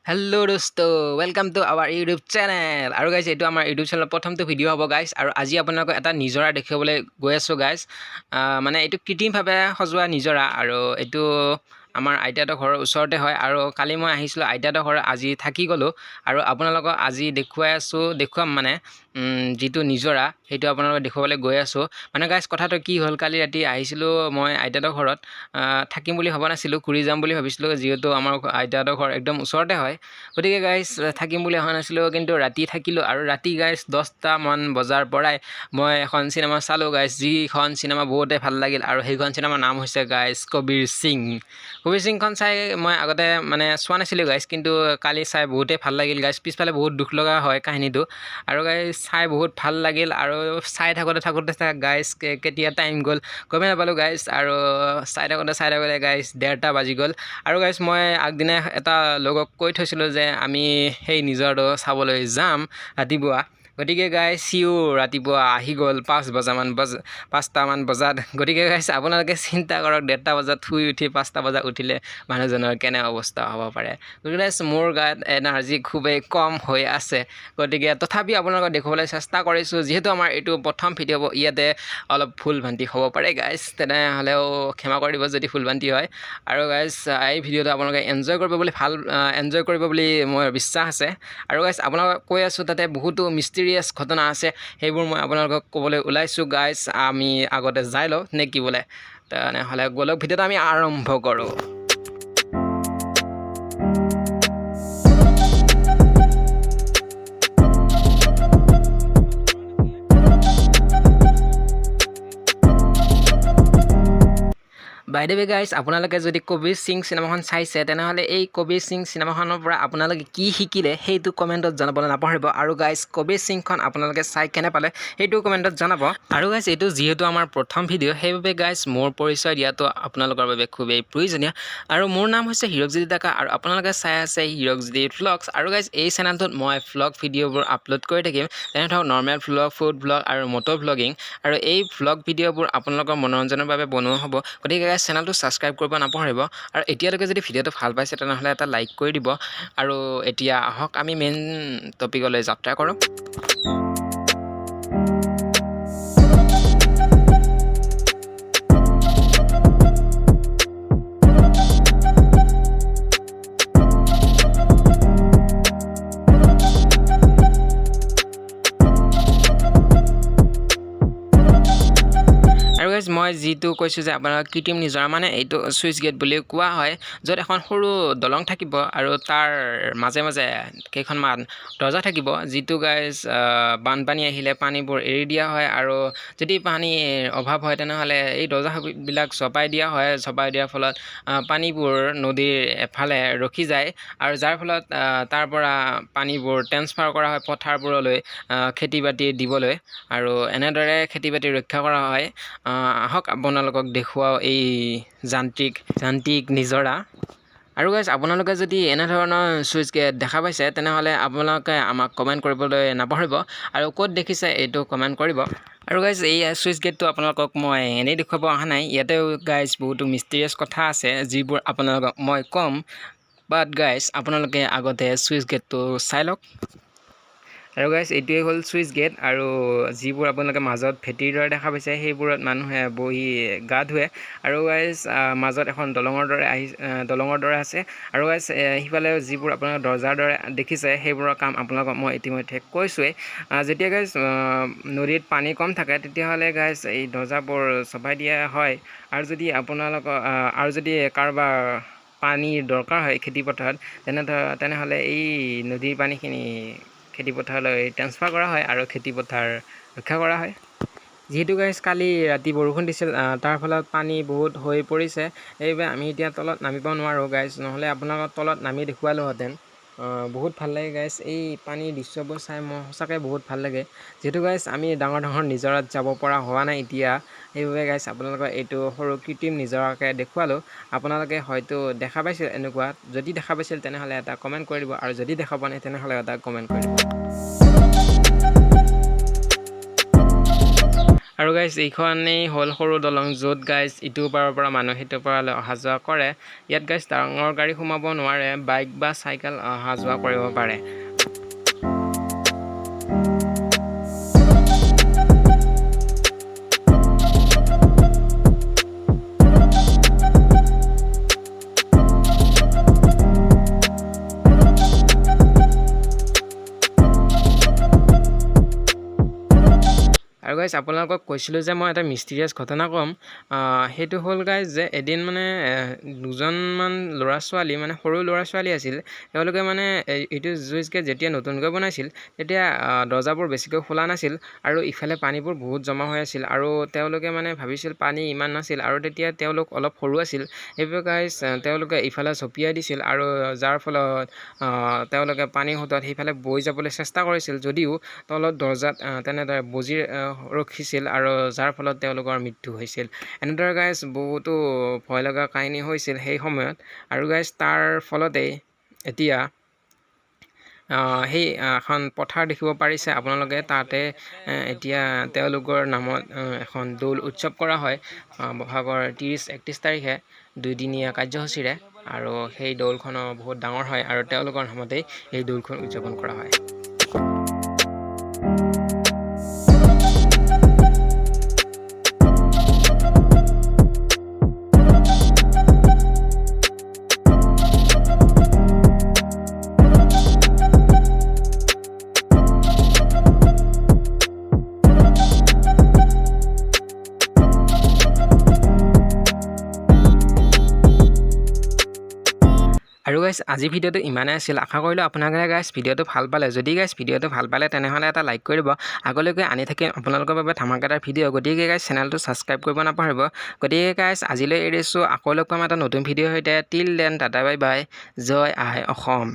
Hello' দোস্ত, welcome to our YouTube channel। আৰু guys, এইটো আমাৰ ইউটিউব চেনেলৰ প্ৰথমটো ভিডিঅ' হ'ব গাইজ। আৰু আজি আপোনালোকক এটা নিজৰা দেখুৱাবলৈ গৈ আছোঁ গাইজ। মানে এইটো কৃত্ৰিমভাৱে সজোৱা নিজৰা আৰু এইটো আমাৰ আইতাহঁতৰ ঘৰৰ ওচৰতে হয়। আৰু কালি মই আহিছিলোঁ আইতাহঁতৰ ঘৰত, আজি থাকি গ'লোঁ আৰু আপোনালোকক আজি দেখুৱাই আছোঁ, দেখুৱাম মানে যিটো নিজৰা সেইটো আপোনালোকক দেখুৱাবলৈ গৈ আছোঁ। মানে গাইজ, কথাটো কি হ'ল, কালি ৰাতি আহিছিলোঁ মই আইতাহঁতৰ ঘৰত, থাকিম বুলি ভবা নাছিলোঁ, ঘূৰি যাম বুলি ভাবিছিলোঁ, যিহেতু আমাৰ আইতাহঁতৰ ঘৰ একদম ওচৰতে হয়। গতিকে গাইজ, থাকিম বুলি অহা নাছিলোঁ, কিন্তু ৰাতি থাকিলোঁ। আৰু ৰাতি গাইজ 10টামান বজাৰ পৰাই মই এখন চিনেমা চালোঁ গাইজ, যিখন চিনেমা বহুতেই ভাল লাগিল। আৰু সেইখন চিনেমাৰ নাম হৈছে গাইজ কবীৰ সিং। কবীৰ সিংখন চাই মই আগতে মানে চোৱা নাছিলোঁ গাইজ, কিন্তু কালি চাই বহুতেই ভাল লাগিল গাইজ। পিছফালে বহুত দুখ লগা হয় কাহিনীটো আৰু গাইজ চাই বহুত ভাল লাগিল। আৰু চাই থাকোঁতে থাকোঁতে গাইজ কেতিয়া টাইম গ'ল গমেই নাপালোঁ গাইজ। আৰু চাই থাকোঁতে চাই থাকোঁতে গাইজ 1:30 বাজি গ'ল। আৰু গাইজ, মই আগদিনা এটা লগক কৈ থৈছিলোঁ যে আমি সেই নিজৰাটো চাবলৈ যাম ৰাতিপুৱা। গতিকে গাইজ, সিও ৰাতিপুৱা আহি গ'ল 5 বজামান 5টামান বজাত। গতিকে গাইজ, আপোনালোকে চিন্তা কৰক, 1:30 বজাত শুই উঠি 5টা বজাত উঠিলে মানুহজনৰ কেনে অৱস্থা হ'ব পাৰে। গতিকে গাইজ, মোৰ গাত এনাৰ্জি খুবেই কম হৈ আছে, গতিকে তথাপি আপোনালোকক দেখুৱাবলৈ চেষ্টা কৰিছোঁ। যিহেতু আমাৰ এইটো প্ৰথম ভিডিঅ' হ'ব, ইয়াতে অলপ ভুল ভ্ৰান্তি হ'ব পাৰে গাইজ, তেনেহ'লেও ক্ষমা কৰি দিব যদি ভুল ভ্ৰান্তি হয়। আৰু গাইজ, এই ভিডিঅ'টো আপোনালোকে এনজয় কৰিব বুলি ভাল এনজয় কৰিব বুলি মোৰ বিশ্বাস আছে। আৰু গাইজ, আপোনালোকক কৈ আছোঁ, তাতে বহুতো মিষ্টেৰিয়াছ ঘটনা আছে, সেইবোৰ মই আপোনালোকক ক'বলৈ ওলাইছোঁ গাইজ। আমি আগতে যাই লওঁ নে কি বোলে? তেনেহ'লে ব'লক, ভিডিঅ'টো আমি আৰম্ভ কৰোঁ। বাই the way guys, আপোনালোকে যদি কবীৰ সিং চিনেমাখন চাইছে, তেনেহ'লে এই কবীৰ সিং চিনেমাখনৰ পৰা আপোনালোকে কি শিকিলে সেইটো কমেণ্টত জনাবলৈ নাপাহৰিব। আৰু গাইজ, কবীৰ সিংখন আপোনালোকে চাই কেনে পালে সেইটো কমেণ্টত জনাব। আৰু গাইজ, এইটো যিহেতু আমাৰ প্ৰথম ভিডিঅ', সেইবাবে গাইজ, মোৰ পৰিচয় দিয়াটো আপোনালোকৰ বাবে খুবেই প্ৰয়োজনীয়। আৰু মোৰ নাম হৈছে হিৰকজ্যোতি ডেকা আৰু আপোনালোকে চাই আছে হিৰকজ্যোতি ভ্লগছ। আৰু গাইজ, এই চেনেলটোত মই ভ্লগ ভিডিঅ'বোৰ আপলোড কৰি থাকিম, যেনে ধৰক নৰ্মেল ভ্লগ, ফুড ভ্লগ আৰু মটো ভ্লগিং। আৰু এই ভ্লগ ভিডিঅ'বোৰ আপোনালোকৰ মনোৰঞ্জনৰ বাবে বনোৱা হ'ব। গতিকে গাইজ, চেনেলটো ছাবস্ক্ৰাইব কৰিব নাপাহৰিব। আৰু এতিয়ালৈকে যদি ভিডিঅ'টো ভাল পাইছে, তেনেহ'লে এটা লাইক কৰি দিব। আৰু এতিয়া আহক, আমি মেইন টপিকলৈ যাত্ৰা কৰোঁ। আৰু গাইজ, মই যিটো কৈছোঁ যে আপোনালোক কৃত্ৰিম নিজৰা, মানে এইটো ছুইচ গেট বুলি কোৱা হয়, য'ত এখন সৰু দলং থাকিব আৰু তাৰ মাজে মাজে কেইখনমান দৰ্জা থাকিব, যিটো গাইজ বানপানী আহিলে পানীবোৰ এৰি দিয়া হয়। আৰু যদি পানীৰ অভাৱ হয়, তেনেহ'লে এই দৰ্জাবিলাক চপাই দিয়া হয়। চপাই দিয়াৰ ফলত পানীবোৰ নদীৰ এফালে ৰখি যায় আৰু যাৰ ফলত তাৰ পৰা পানীবোৰ ট্ৰেন্সফাৰ কৰা হয় পথাৰবোৰলৈ খেতি বাতি দিবলৈ আৰু এনেদৰে খেতি বাতি ৰক্ষা কৰা হয়। আহক, আপোনালোকক দেখুৱাওঁ এই যান্ত্ৰিক যান্ত্ৰিক নিজৰা। আৰু গাইজ, আপোনালোকে যদি এনেধৰণৰ ছুইচ গেট দেখা পাইছে, তেনেহ'লে আপোনালোকে আমাক কমেণ্ট কৰিবলৈ নাপাহৰিব আৰু ক'ত দেখিছে এইটো কমেণ্ট কৰিব। আৰু গাইজ, এই ছুইচ গেটটো আপোনালোকক মই এনেই দেখুৱাব অহা নাই। ইয়াতেও গাইজ, বহুতো মিষ্টেৰিয়াছ কথা আছে, যিবোৰ আপোনালোকক মই ক'ম। বাট গাইজ, আপোনালোকে আগতে ছুইচ গেটটো চাই লওক। আৰু গাইজ, এইটোৱে হ'ল ছুইচ গেট। আৰু যিবোৰ আপোনালোকে মাজত ভেটিৰ দৰে দেখা পাইছে, সেইবোৰত মানুহে বহি গা ধুৱে। আৰু গাইজ, মাজত এখন দলঙৰ দৰে আছে। আৰু গাইজ, সিফালে যিবোৰ আপোনালোকে দৰ্জাৰ দৰে দেখিছে, সেইবোৰৰ কাম আপোনালোকক মই ইতিমধ্যে কৈছোঁৱেই। যেতিয়া গাইজ নদীত পানী কম থাকে, তেতিয়াহ'লে গাইজ, এই দৰ্জাবোৰ চপাই দিয়া হয়। আৰু যদি কাৰোবাৰ পানীৰ দৰকাৰ হয় খেতি পথাৰত, তেনেহ'লে এই নদীৰ পানীখিনি খেতি পথাৰলৈ ট্ৰেন্সফাৰ কৰা হয় আৰু খেতি পথাৰ ৰক্ষা কৰা হয়। যিহেতু গাইজ, কালি ৰাতি বৰষুণ দিছিল, তাৰ ফলত পানী বহুত হৈ পৰিছে। সেইবাবে আমি এতিয়া তলত নামিব নোৱাৰোঁ গাইজ, নহ'লে আপোনালোকক তলত নামি দেখুৱালোহেঁতেন। বহুত ভাল লাগে গাইজ, এই পানীৰ দৃশ্যবোৰ চাই মোৰ সঁচাকৈ বহুত ভাল লাগে। যিহেতু গাইজ, আমি ডাঙৰ ডাঙৰ নিজৰাত যাব পৰা হোৱা নাই এতিয়া, সেইবাবে গাইজ, আপোনালোকৰ এইটো সৰু কৃত্ৰিম নিজৰাকে দেখুৱালোঁ। আপোনালোকে হয়তো দেখা পাইছিল এনেকুৱা। যদি দেখা পাইছিল, তেনেহ'লে এটা কমেণ্ট কৰি দিব আৰু যদি দেখা পোৱা নাই, তেনেহ'লে এটা কমেণ্ট কৰি দিব। আৰু গাইজ, এইখনেই হ'ল সৰু দলং, য'ত গাইজ ইটো পাৰৰ পৰা মানুহ সিটো পাৰলৈ অহা যোৱা কৰে। ইয়াত গাইজ ডাঙৰ গাড়ী সোমাব নোৱাৰে, বাইক বা চাইকেল অহা যোৱা কৰিব পাৰে। আৰু গাইজ, আপোনালোকক কৈছিলোঁ যে মই এটা মিষ্টিৰিয়াছ ঘটনা ক'ম। সেইটো হ'ল গাইজ যে এদিন মানে দুজনমান ল'ৰা ছোৱালী, মানে সৰু ল'ৰা ছোৱালী আছিল, তেওঁলোকে মানে এইটো চুইচ গেট যেতিয়া নতুনকৈ বনাইছিল, তেতিয়া দৰ্জাবোৰ বেছিকৈ খোলা নাছিল আৰু ইফালে পানীবোৰ বহুত জমা হৈ আছিল। আৰু তেওঁলোকে মানে ভাবিছিল পানী ইমান নাছিল, আৰু তেতিয়া তেওঁলোক অলপ সৰু আছিল। সেইবাবে গাইজ, তেওঁলোকে ইফালে জঁপিয়াই দিছিল আৰু যাৰ ফলত তেওঁলোকে পানী সোঁতত সেইফালে বৈ যাবলৈ চেষ্টা কৰিছিল যদিও তলত দৰ্জাত তেনেদৰে বজি ৰখিছিল আৰু যাৰ ফলত তেওঁলোকৰ মৃত্যু হৈছিল। এনেদৰে গাইজ, বহুতো ভয় লগা কাহিনী হৈছিল সেই সময়ত। আৰু গাইজ, তাৰ ফলতেই এতিয়া সেই এখন পথাৰ দেখিব পাৰিছে আপোনালোকে, তাতে এতিয়া তেওঁলোকৰ নামত এখন দৌল উৎসৱ কৰা হয় বহাগৰ 30-31 তাৰিখে দুদিনীয়া কাৰ্যসূচীৰে। আৰু সেই দৌলখনো বহুত ডাঙৰ হয় আৰু তেওঁলোকৰ নামতেই এই দৌলখন উদযাপন কৰা হয়। আৰু গাইজ, আজি ভিডিঅ'টো ইমানেই আছিল। আশা কৰিলোঁ আপোনালোকে গাইজ ভিডিঅ'টো ভাল পালে। যদি গাইজ ভিডিঅ'টো ভাল পালে, তেনেহ'লে এটা লাইক কৰি দিব। আগলৈকে আনি থাকিম আপোনালোকৰ বাবে ধামাকাদাৰ ভিডিঅ'। গতিকে গাইজ, চেনেলটো ছাবস্ক্ৰাইব কৰিব নাপাহৰিব। গতিকে গাইজ, আজিলৈ এৰিছোঁ। আকৌ লগ পাম এটা নতুন ভিডিঅ'ৰ সৈতে। Till then, tata, bye bye. Joy I Assam.